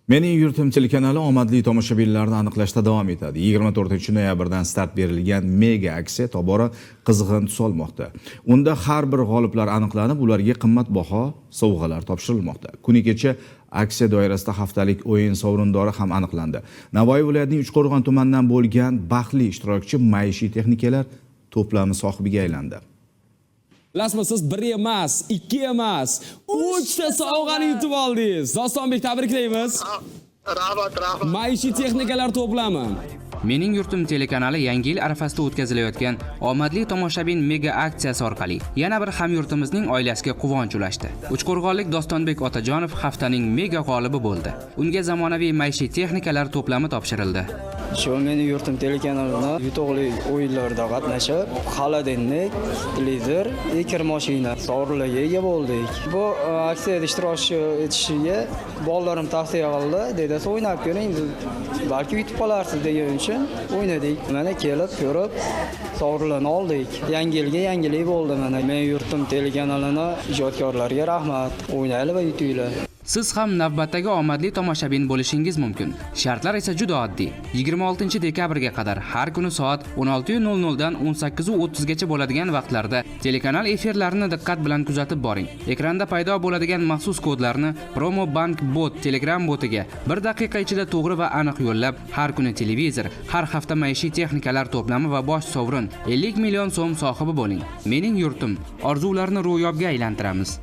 Mening yurtim telekanali omadli tomoshabinlarni aniqlashda davom etadi. 24 noyabrdan start berilgan mega aksiya tobora qizg'in tus olmoqda. Unda har bir g'oliblar aniqlanib, ularga qimmatbaho sovg'alar topshirilmoqda. Kuni kecha aksiya doirasida haftalik o'yin sovrindori ham aniqlandi. Navoiy viloyatining Uchqo'rg'on tumanidan bo'lgan baxtli ishtirokchi maishiy texnikalar to'plami sohibiga aylandi. Bilasizmi, siz bir emas, ikki emas, uchta sovg'ani yutib oldingiz. Dostonbek, tabriklaymiz. Rahmat, rahmat. Maishiy texnikalar to'plami. Mening yurtim telekanali Yangi yil arafasida o'tkazilayotgan omadli tomoshabin mega aksiyasi orqali yana bir hamyurtimizning oilasiga quvonch ulashdi. Uchqo'rg'onlik Dostonbek Otajonov haftaning mega g'olibi bo'ldi. Unga zamonaviy maishiy texnikalar to'plami topshirildi. Shu Meni yurtim telekanalini yutuqli o'yinlarida qatnashib, холодильник, televizor, kir mashina sovrinlarga ega bo'ldik. Bu aksiyada ishtirok etishiga bolalarim tavsiya qildi. Dadasi, o'ynab ko'ring, balki yutib qolarsiz degan uchun o'ynadik. Mana kelib ko'rib sovrinlarni oldik. Yangi yilga yangilik bo'ldi mana. Meni yurtim telekanalini ijodkorlariga rahmat. O'ynaylik va yutinglar. Siz ham navbatdagi omadli tomoshabin bo'lishingiz mumkin. Shartlar esa juda oddiy. 26 dekabrga qadar har kuni soat 16:00 dan 18:30 gacha bo'ladigan vaqtlarda telekanal efirlarini diqqat bilan kuzatib boring. Ekranda paydo bo'ladigan maxsus kodlarni Promo Bank bot Telegram botiga bir daqiqa ichida to'g'ri va aniq yo'llab, har kuni televizor, har hafta maishiy texnikalar to'plami va bosh sovrin 50 million so'm sohibi bo'ling. Mening yurtim, orzularni ro'yobga aylantiramiz.